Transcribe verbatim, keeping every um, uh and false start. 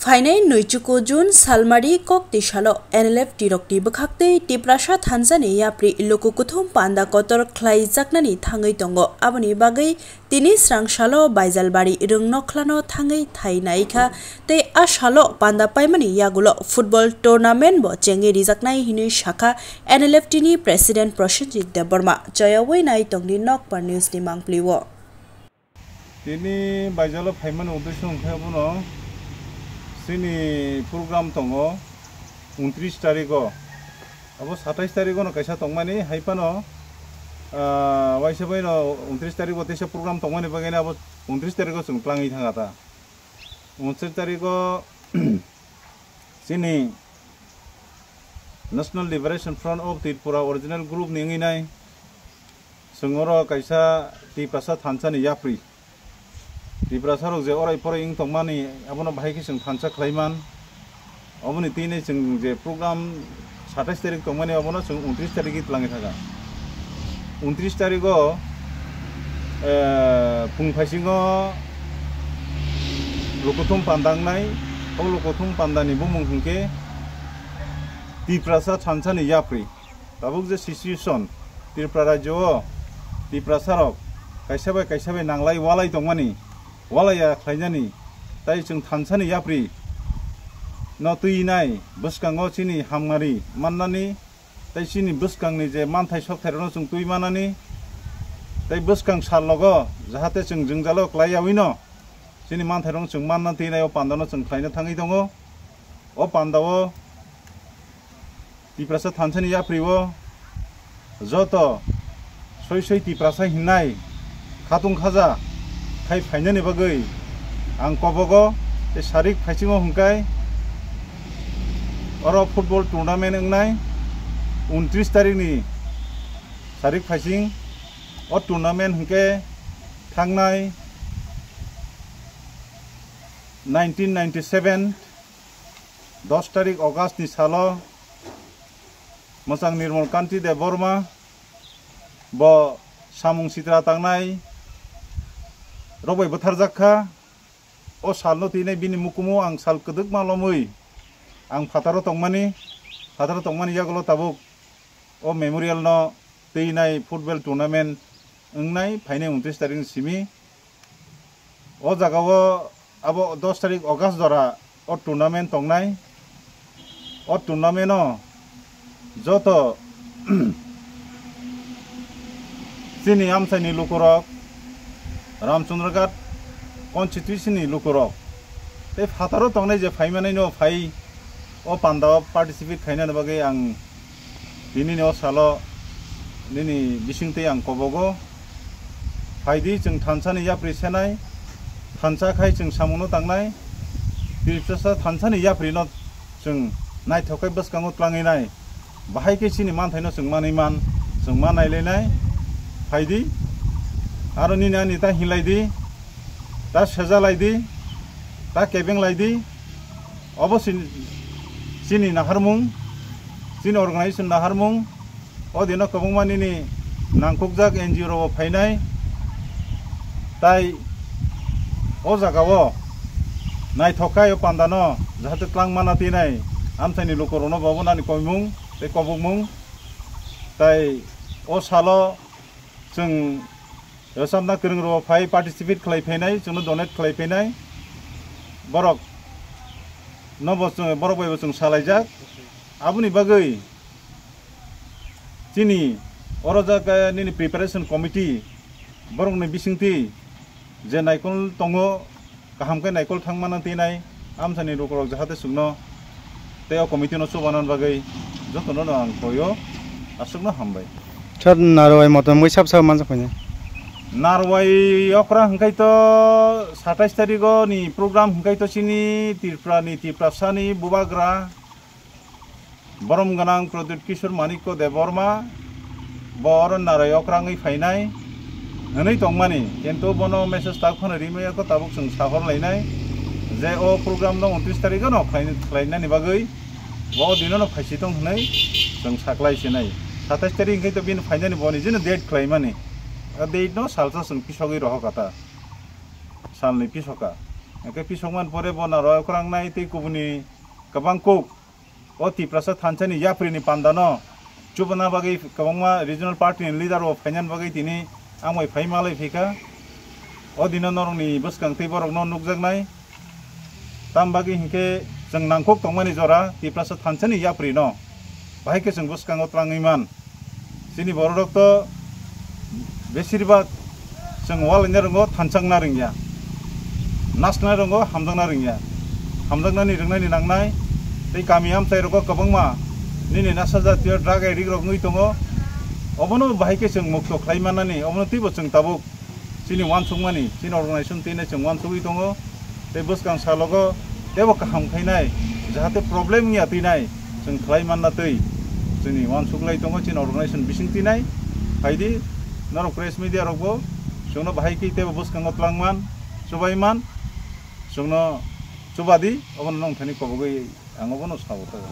Phainai nwichuku June salmari kokti salo N L F T rokni bwkhaktwi Tiprasa thansani yapri luku kuthum panda kotor khlaijaknani thangwi tongo. Aboni bagwi tini srang salo Baijalbari Rwngnokhlano thangwi thai naikha tei a salo panda paimani yagulo football tournament bo chengwi rijaknai hinwi sakha N L F T ni President Prosenjit Debbarma. Choyawi nai tongdi Nokbar News ni mangpli o. Tini Baijalo phaimani uddesho hwnkhe abono chini program tongo untris tariko. Abo satais tarikono kaisa tongmani, hai phano, ah, waisa baino untris tariko teisa program tongmani bagwino abo untris tariko chwng twlangwi thangkha ta. Untris tariko chini National Liberation Front of Tripura original group ni wngwi nai. Chwng oro kaisa Tiprasa thansani yapri. Tiprasa rok je orai porai wng tongmani abono bahai khe chwng thansa khlai man. Oboni tini chwng je program satais tarik tongmani abono chwng untris tarik twlangwi thangkha. Untris tariko, eh, phung phaisingo lukuthum panda wngnai. O lukuthum pandani bumung hwnkhe Tiprasa thansani yapri. Tabuk je situation Tripura rajyo o Tiprasa rok kaisa bai kaisa bai nanglai walai tongmani, walai ya khlainani, tai chwng thansani yapri no twi nai bwskango chini hamnari mannani, tai chini bwskangni je manthai sokthai rokno chwng twi manani, tai bwskang sal logo jahate chwng jwngjalo klai yaui no chini manthai rokno chwng manna twi nai o panda no chwng khlaina thangwi tongo. O panda o Tiprasa thansani yapri o joto soi soi Tiprasa hinnai khatung khaja khai phainani bagwi ang kobogo tei sarik phaisingo hwnkhai oro football tournament wngnai untris tarikni sarik phaising. O tournament hwnkhe thangnai nineteen ninety seven dos tarik August ni salo mwchang Nirmal Kanti Debbarma bo samung sitra tangnai rok bai bwtharjak kha. O salno twi nai bini mukumu ang sal kwdwkma lomwi ang phataro tongmani, phataro tongmani yagulo tabuk o memorial no twi nai football tournament wngnai phainai untris tarik ni simi. O jaga o abo dos tarik August jora o tournament tongnai. O tournament o joto chini amchaini lukurok, Ramchandraghat constituency ni lukurok tei phataro tongnai je phaimanai no phai o panda o participate khainani bagwi ang tinini o salo nini bisingtwi ang kobogo. Phaidi chwng thansani yapri senai, thansa khai chwng samungno tangnai, Tiprasa thansani yaprino chwng naithok khe bwskango twlangwi nai. Bahai khe chini manthaino chwng manwi man, chwng ma nailainai. Phaidi, aro nini ani ta hinlaidi, ta seja laidi, ta kebeng laidi. Obo sin-, chini naharmung, chini organization naharmung. O dino kwbangma nini nangkukjak N G O rok bo phainai, tai o jaga o naithok khai o panda no jahate twlang mana twi nai amchaini lukurok no bo nani koimung tei kobokmung, tai o salo chwng rwchapna kwrwng rok phai participate khlai phainai, chwngno donate khlai phainai, borok no bo chwng, borok bai bo chwng salaijak. Aboni bagwi chini oro jaga nini preparation committee borokni bisingtwi je naikol tongo, kaham khe naikol thangmana twi nai amchaini lukurok jahate chwngno tei o committee no chubanani bagwi jotono no ang koio, aswkno hambai. Sir, narwai motom wngwi sab sab manjak painai. Narwai okra hwnkhe to satais tarikgo ni program hwnkhe to chini Tripura ni, Tiprasa ni bubagra borom gwnang Pradyut Kishore Manikya Debbarma bo oro narwai okra wngwi phainai hwnwi tongmani, kintu bono message tak phano rimaya kho tabuk chwng sahor lainai je o program no untris tarikgo no khlai-, khlainani bagwi bo dino no phaisi tong hwnwi chwng saklai sinai. Satais tarik hwnkhe to bini phainani bo nijino date khlaimani, o date no salsa chwng pisogwi rohor kha ta. Salni pisoka. Hwnkhe pisokmani pore bo naro kwrangnai tei kubuni kwbang kok o Tiprasa thansani yapri ni panda no chubana bagwi kwbangma regional party ni leader rok phainani bagwi tini ang bai phai malai phaikha. O dino norokni bwskang tei borokno nukjaknai. Tam bagwi hinkhe chwng nangkuk tongmani jora Tiprasa thansani yapri no bahai khe chwng bwskango twlangwi man. Chini bororok to besirbak chwng wal wngya rongo, thanchakna rwngya, nasna rongo, hamjakna rwngya. Hamjaknani rwngnani nangnai tei kami amchai rogo kwbangma nini nasa jatiyo drug addict rok wngwi tongo. Obono bahai khe chwng mukto khlai mannani, obono teibo chwng tabuk chini uansukmani, chini organization twi nai chwng uansugwi tongo. Tei bwskang salogo teibo kaham khainai, jahate problem wngya twi nai chwng khlai manna twi chini uansuklai tongo chini organization bising twi nai. Phaidi norok press media rokbo chwngno bahai khe teibo bwskango twlangman, chubaiman, chwngno chubadi, obono nongthani kobogwi ang obono sao tongo.